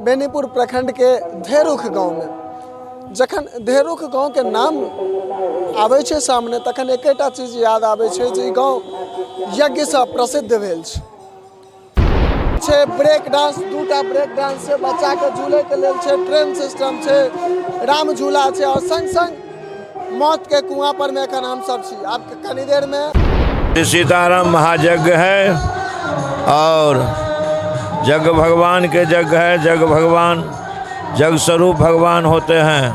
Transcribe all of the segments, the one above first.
बेनीपुर प्रखण्डके धेरुख गाँवमे। जखन धेरुख गाँवके नाम आबै छै सामने तखन एकेटा चीज याद आबै छै जे ई गाँव यज्ञसँ प्रसिद्ध भेल छै। छै ब्रेक डांस, दूटा ब्रेक डांस छै, बच्चाके झूलैके लेल छै, ट्रेन सिस्टम छै, राम झूला छै आओर संग संग मौतके कुआं पर मे एखन हमसब छी। आब कनी देरमे सीताराम महायज्ञ है और यज्ञ भगवान के यज्ञ है। यज्ञ भगवान जग स्वरूप भगवान होते हैं।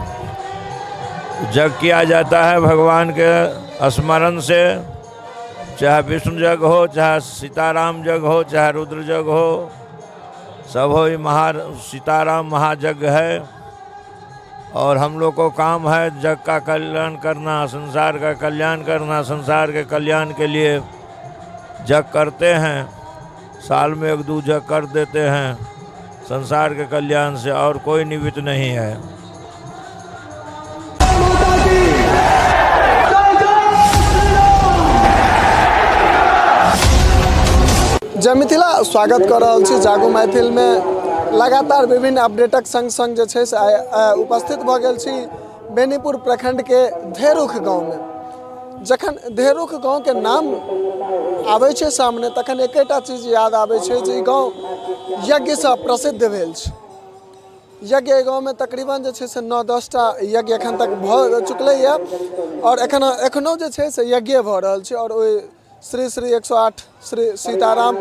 यज्ञ किया जाता है भगवान के स्मरण से, चाहे विष्णु यज्ञ हो, चाहे सीताराम यज्ञ हो, चाहे रुद्र यज्ञ हो, सब हो। ये महा सीताराम महायज्ञ है और हम लोग को काम है जग का कल्याण करना, संसार का कल्याण करना। संसार के कल्याण के लिए यज्ञ करते हैं। साल में एक दो यज्ञ कर देते हैं संसार के कल्याण से, और कोई निमित्त नहीं है। जय मिथिला, स्वागत कऽ रहल छी जागू मैथिलमे। लगातार विभिन्न अपडेटक संग संग जे छै से आइ उपस्थित भऽ गेल छी बेनीपुर प्रखण्डके धेरुख गाँवमे। जखन धेरुख गाँवके नाम आबै छै सामने तखन एकेटा चीज याद आबै छै जे ई गाँव यज्ञसँ प्रसिद्ध भेल छै। यज्ञ एहि गाँवमे तकरीबन जे छै से 9 10टा यज्ञ एखन तक भऽ चुकलैए आओर एखन एखनो जे छै से यज्ञे भऽ रहल छै आओर ओहि श्री श्री 108 श्री सीताराम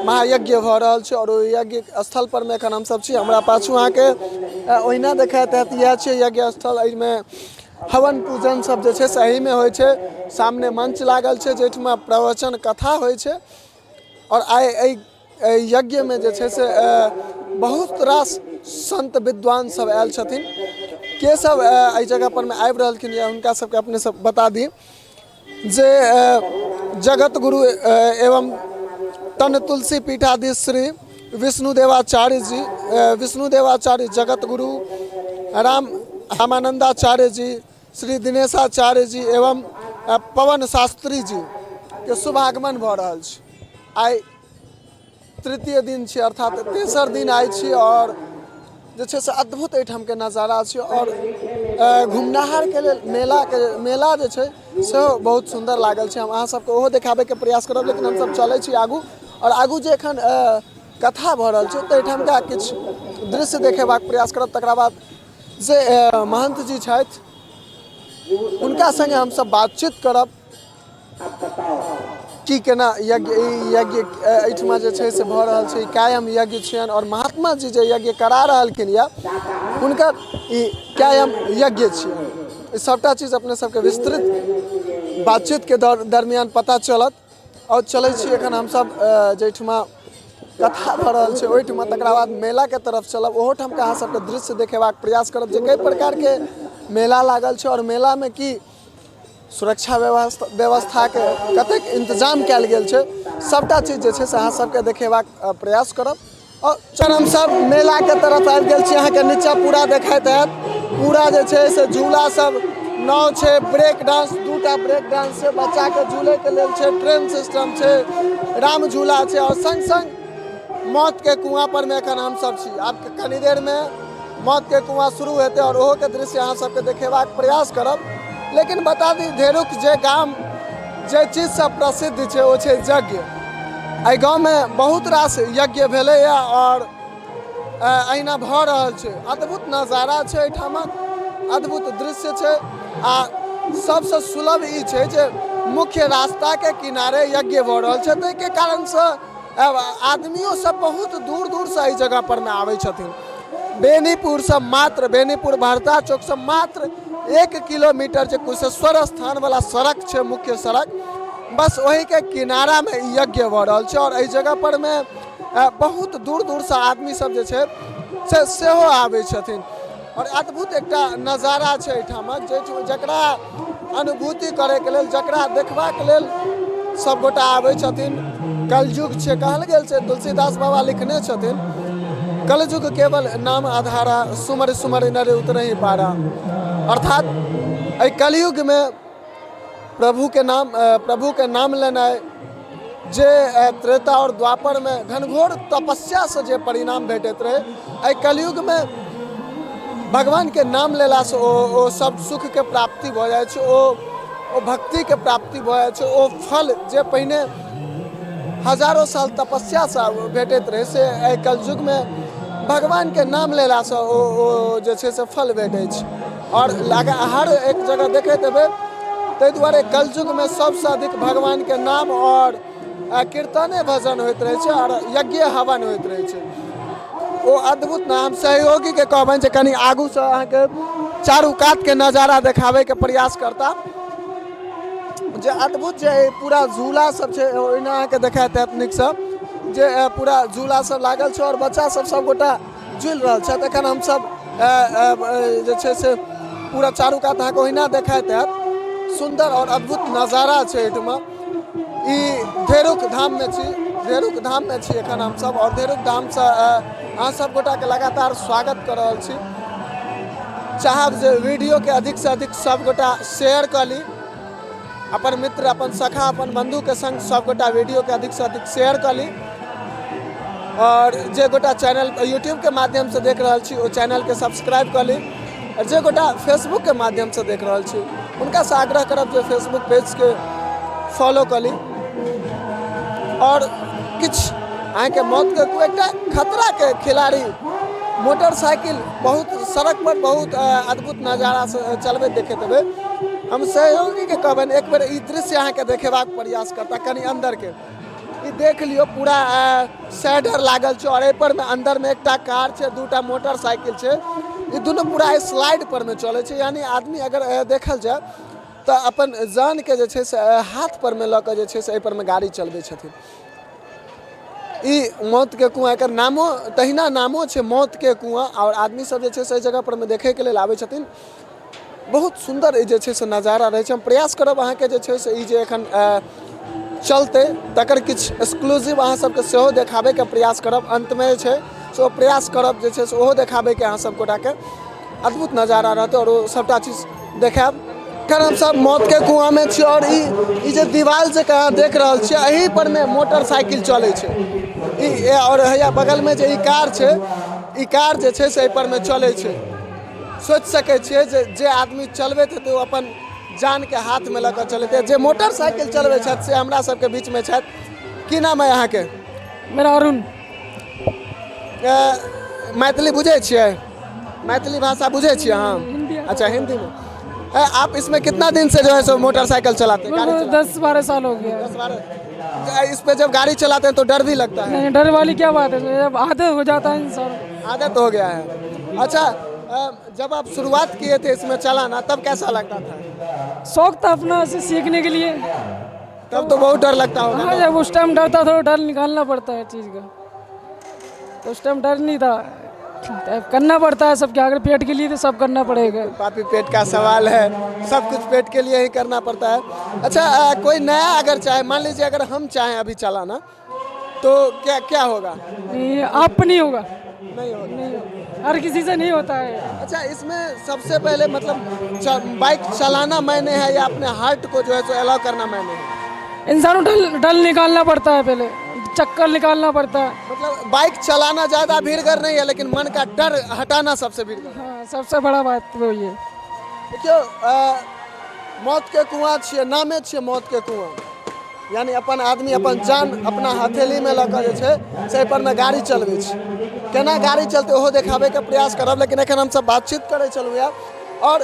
महायज्ञ भऽ रहल छै आओर ओहि यज्ञ स्थलपर मे एखन हमसभ छी। हमरा पाछू अहाँके ओहिना देखाइत हैत, इएह छै यज्ञ स्थल। एहिमे हवन पूजन सब जे छै से एहिमे होइ छै। सामने मंच लागल छै जाहिठमा प्रवचन कथा होइ छै आओर आइ एहि यज्ञमे जे छै से बहुत रास संत विद्वान सब आयल छथिन। के सब एहि जगह पर मे आबि रहलखिन यऽ, हुनका सबके अपने सब बता दी जे जगत गुरु एवं तन तुलसी पीठाधीश श्री विष्णुदेवाचार्य जी, विष्णुदेवाचार्य जगत गुरु राम रामानंदाचार्य जी, श्री दिनेशाचार्य जी एवं पवन शास्त्री जी के शुभागमन भऽ रहल छै। आइ तृतीय दिन छी, अर्थात तेसर दिन आइ छी आओर जे छै से अद्भुत एहिठामके नजारा छै आओर घुमनिहारके लेल मेलाके मेला जे छै सेहो बहुत सुन्दर लागल छै। हम अहाँ सबके ओहो देखाबैके प्रयास करब, लेकिन हमसब चलै छी आगू आओर आगू जे एखन कथा भऽ रहल छै ताहिठामका किछु दृश्य देखेबाक प्रयास करब। तकरा बाद जे महन्थ जी छथि हुनका सङ्गे हमसब बातचीत करब की केना यज्ञ ई यज्ञ एहिठमा जे छै से भऽ रहल छै, कायम यज्ञ छियनि आओर महात्मा जी जे यज्ञ करा रहलखिन यऽ हुनकर ई कायम यज्ञ छियनि। ई सभटा चीज अपने सबके विस्तृत बातचीतके दरमियान पता चलत। आओर चलै छी एखन हमसब जाहिठमा कथा भऽ रहल छै ओहिठमा, तकरा बाद मेलाके तरफ चलब। ओहोठामके अहाँ सबके दृश्य देखेबाक प्रयास करब जे कई प्रकारके मेला लागल छै आओर मेलामे की सुरक्षा व्यवस्थाके कतेक इन्तजाम कयल गेल छै, सभटा चीज जे छै से अहाँ सबके देखेबाक प्रयास करब। आओर चल हमसब मेलाके तरफ आबि गेल छी। अहाँके नीचा पूरा देखाइत हैत, पूरा जे छै से झूला सब, नाव छै, ब्रेक डांस, दूटा ब्रेक डांस छै, बच्चाके झूलैके लेल छै, ट्रेन सिस्टम छै, राम झूला छै आओर संग संग मौतके कुआं पर मे एखन हमसब छी। आब कनी देरमे मौतके कुआं शुरू हेतै आओर ओहोके दृश्य अहाँ सबके देखेबाक प्रयास करब। लेकिन बता दी, धेरुक जे गाम जे चीजसँ प्रसिद्ध छै ओ छै यज्ञ। एहि गाँवमे बहुत रास यज्ञ भेलैए आओर अहिना भऽ रहल छै। अद्भुत नजारा छै एहिठामक, अद्भुत दृश्य छै आ सबसँ सुलभ ई छै जे मुख्य रास्ताके किनारे यज्ञ भऽ रहल छै, ताहिके कारणसँ आदमियो सब बहुत दूर दूरसँ एहि जगह परमे आबै छथिन। बेनीपुरसँ मात्र, बेनीपुर भरता चौकसँ मात्र 1 किलोमीटर जे कुशेश्वर स्थानवला सड़क छै, मुख्य सड़क, बस ओहिके किनारामे ई यज्ञ भऽ रहल छै आओर एहि जगह परमे बहुत दूर दूरसँ आदमी सब जे छै से सेहो आबै छथिन आओर अद्भुत एकटा नजारा छै एहिठामक, जे जकरा अनुभूति करैके लेल, जकरा देखबाक लेल सबगोटा आबै छथिन। कलयुग छै, कहल गेल छै, तुलसीदास बाबा लिखने छथिन, कलयुग केवल नाम आधारा, सुमर सुमर नर उतरही पारा। अर्थात एहि कलयुगमे प्रभुके नाम, प्रभुके नाम लेनाइ, जे त्रेता आओर द्वापरमे घनघोर तपस्यासँ जे परिणाम भेटैत रहै, एहि कलयुगमे भगवानके नाम लेलासँ ओ ओ सब सुखके प्राप्ति भऽ जाइ छै, ओ ओ भक्तिके प्राप्ति भऽ जाइ छै। ओ फल जे पहिने हजारो साल तपस्यासँ भेटैत रहै, से एहि कलयुगमे भगवानके नाम लेलासँ ओ ओ जे छै से फल भेटै छै। आओर लगा हर एक जगह देखैत हेबै। ताहि दुआरे कलयुगमे सबसँ अधिक भगवानके नाम आओर कीर्तने भजन होइत रहै छै आओर यज्ञ हवन होइत रहै छै। ओ अद्भुत ने हम सहयोगीके कहबनि जे कनि आगूसँ अहाँके चारू कातके नजारा देखाबैके प्रयास करता, जे अद्भुत जे पूरा झूला सब छै, ओहिना अहाँके देखायत हैत नीकसँ जे पूरा झूला सब लागल छै आओर बच्चा सब सबगोटा झूलि रहल छथि। एखन हमसब जे छै से पूरा चारू कात अहाँके ओहिना देखाइत हैत। सुन्दर आओर अद्भुत नजारा छै एहिठुमा। ई धेरुक धाममे छी, धेरुक धाममे छी एखन हमसब आओर धेरुक धामसँ अहाँ सब गोटाके लगातार स्वागत कऽ रहल छी। चाहब जे वीडियोके अधिकसँ अधिक सब गोटा शेयर कऽ ली, अपन मित्र, अपन सखा, अपन बन्धुके सङ्ग सब गोटा वीडियोके अधिकसँ अधिक शेयर कऽ ली। आओर जे गोटा चैनल यूट्यूबके माध्यमसँ देख रहल छी, ओ चैनलके सब्सक्राइब कऽ ली। आओर जे गोटा फेसबुकके माध्यमसँ देख रहल छी, हुनकासँ आग्रह करब जे फेसबुक पेजके फॉलो कऽ ली। आओर किछु अहाँके मौतके एकटा खतराके खिलाड़ी मोटरसाइकिल बहुत सड़क पर बहुत अद्भुत नजारासँ चलबैत देखैत हेबै। हम सहयोगीके कहबनि एक बेर ई दृश्य अहाँके देखेबाक प्रयास करता। कनि अन्दरके ई देख लियौ, पूरा शेडर लागल छै आओर एहि पर मे अन्दरमे एकटा कार छै, दूटा मोटरसाइकिल छै। ई दुनू पूरा स्लाइड पर मे चलै छै, यानी आदमी अगर देखल जाय तऽ अपन जानके जे छै से हाथ पर मे लऽ कऽ जे छै से एहि पर मे गाड़ी चलबै छथिन। ई मौतके कुआँ, एकर नामो तहिना नामो छै मौतके कुआँ। आओर आदमी सब जे छै से एहि जगह पर मे देखैके लेल आबै छथिन। बहुत सुन्दर ई जे छै से नजारा रहै छै। हम प्रयास करब अहाँके जे छै से ई जे एखन चलतै तकर किछु एक्सक्लूसिव अहाँ सबके सेहो देखाबैके प्रयास करब। अन्तमे जे छै से ओ प्रयास करब जे छै से ओहो देखाबैके अहाँ सब गोटाके। अद्भुत नजारा रहतै आओर ओ सभटा चीज देखायब। एखन हमसब मौतके कुआँमे छी आओर ई ई जे दीवाल जे अहाँ देख रहल छियै, एहि परमे मोटरसाइकिल चलै छै ई। आओर हैया बगलमे जे ई कार छै, ई कार जे छै से एहि परमे चलै छै। सोचि सकै छियै जे जे आदमी चलबैत हेतै, ओ अपन जानके हाथमे लऽ कऽ चलैत हेतै। जे मोटरसाइकिल चलबै छथि, से हमरा सबके बीचमे छथि। की नाम अइ अहाँके? मेरा अरुण। मैथिली बुझै छियै? मैथिली भाषा बुझै छियै अहाँ? हिंदी। अच्छा, हिंदीमे। आप इसमें कितना दिन से जो है सो मोटरसाइकिल चलाते हैं, गाड़ी चलाते? 10-12 साल हो गया। 10-12। इस पे जब गाड़ी चलाते हैं तो डर भी लगता है? नहीं, डर वाली क्या बात है? जब आदत हो जाता है इंसान। आदत हो गया है। अच्छा, जब आप शुरुआत किए थे इसमें चलाना, तब कैसा लगता था? शौक था अपना से सीखने के लिए। तब तो बहुत डर लगता होगा? हाँ, जब उस टाइम डर था थोड़ा डर निकालना पड़ता है चीज़ का। तो उस टाइम डर नहीं था, तो अब करना पड़ता है सबके। अगर पेट के लिए तो सब करना पड़ेगा। पापी पेट का सवाल है, सब कुछ पेट के लिए ही करना पड़ता है। अच्छा, कोई नया अगर चाहे, मान लीजिए अगर हम चाहें अभी चलाना, तो क्या क्या होगा? नहीं, आप नहीं होगा। नहीं होगा? नहीं होगा, हर किसी से नहीं होता है। अच्छा, इसमें सबसे पहले मतलब बाइक चलाना मायने है या अपने हार्ट को जो है सो अलाउ करना मायने है? इंसान को डर डर निकालना पड़ता है, पहले चक्कर निकालना पड़ता है। मतलब बाइक चलाना ज़्यादा भीड़गर नहीं है, लेकिन मन का डर हटाना सबसे भीड़गर। हाँ, सबसे बड़ा बात वो ये। देखियौ, मौतके कुआँ छियै, नामे छियै मौतके कुआँ, यानी अपन आदमी अपन जान अपना हथेलीमे लऽ कऽ जे छै से एहि मे गाड़ी चलबै छै। केना गाड़ी चलतै, ओहो देखाबैके प्रयास करब, लेकिन एखन हमसब बातचीत करै छलहुँ यऽ आओर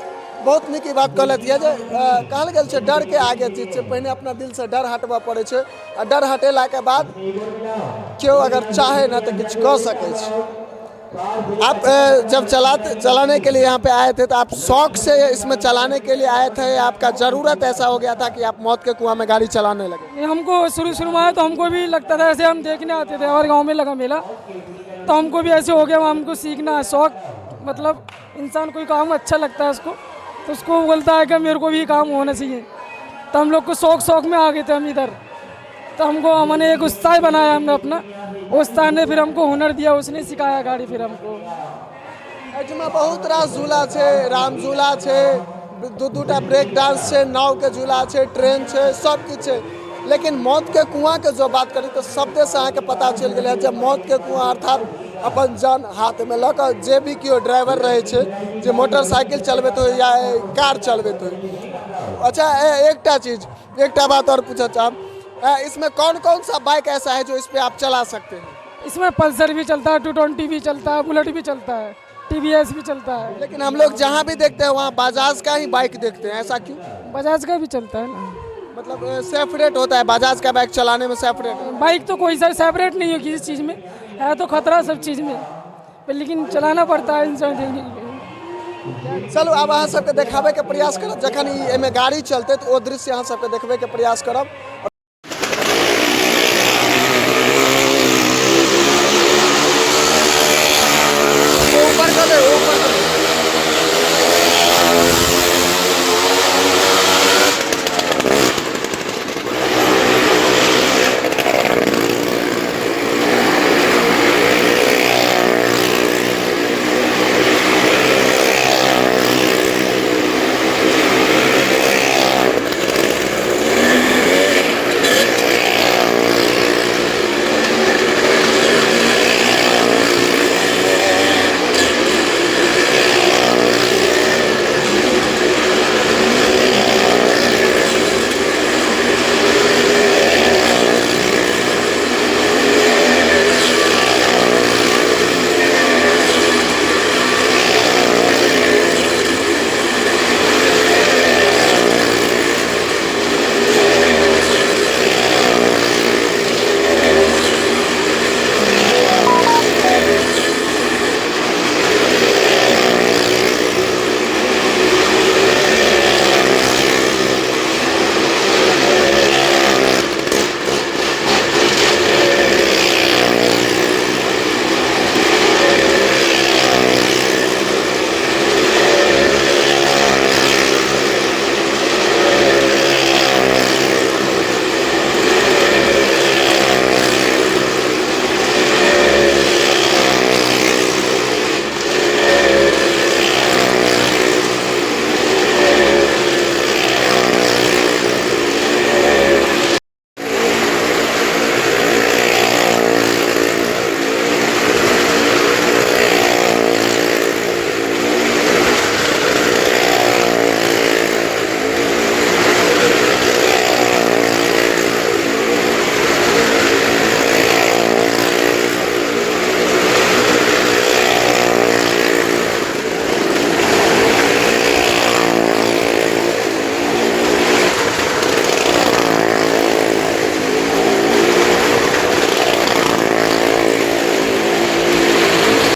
बहुत नीक ई बात कहलथि यऽ जे कहल गेल छै डरके आगे जीत छै। पहिने अपना दिलसँ डर हटबऽ पड़ै छै आ डर हटेलाके बाद केओ अगर चाहे ने तऽ किछु कऽ सकै छै। आप जब चलाते चलाने के लिए यहाँ पे आए थे, तो आप शौक से इसमें चलाने के लिए आए थे या आपका ज़रूरत ऐसा हो गया था कि आप मौत के कुआं में गाड़ी चलाने लगे? ये हमको शुरू शुरू में आया तो हमको भी लगता था ऐसे। हम देखने आते थे, हमारे गांव में लगा मेला, तो हमको भी ऐसे हो गया हमको सीखना है। शौक मतलब इंसान कोई काम अच्छा लगता है उसको, तो उसको बोलता है कि मेरे को भी काम होना चाहिए। तो हम लोग को शौक शौक में आ गए थे हम इधर। तो हमको हमने एक उस्ताद बनाया हमने अपना, उस्ताद ने फिर हमको हुनर दिया, उसने सिखाया गाड़ी फिर हमको। एहिठुमा बहुत रास झूला छै। राम झूला छै, दू दूटा ब्रेक डांस छै, नावके झूला छै, ट्रेन छै, सब किछु छै। लेकिन मौतके कुआँके जँ बात करी तऽ शब्देसँ अहाँके पता चलि गेलै जे मौतके कुआँ, अर्थात अपन जान हाथमे लऽ कऽ जे भी केओ ड्राइवर रहै छै, जे मोटरसाइकिल चलबैत होइ या कार चलबैत होइ। अच्छा, एकटा चीज, एकटा बात आओर पूछऽ चाहब, इसमें कौन कौन सा बाइक ऐसा है जो इस पे आप चला सकते हैं? इसमें पल्सर भी चलता है, 220 भी चलता है, बुलेट भी चलता है, टीवीएस भी चलता है। लेकिन हम लोग जहाँ भी देखते हैं, वहाँ बजाज का ही बाइक देखते हैं, ऐसा क्यों? बजाज का भी चलता है ना। मतलब सेफ रेट होता है बजाज का बाइक चलाने में, सेफ रेट? बाइक तो कोई सा सेपरेट नहीं है किसी चीज़ में, है तो खतरा सब चीज़ में, पर लेकिन चलाना पड़ता है इंसान देखने के लिए। चलू, आब अहाँ सबके देखाबैके प्रयास करब, जखन ई एहिमे गाड़ी चलतै तऽ ओ दृश्य अहाँ सबके देखबैके प्रयास करब।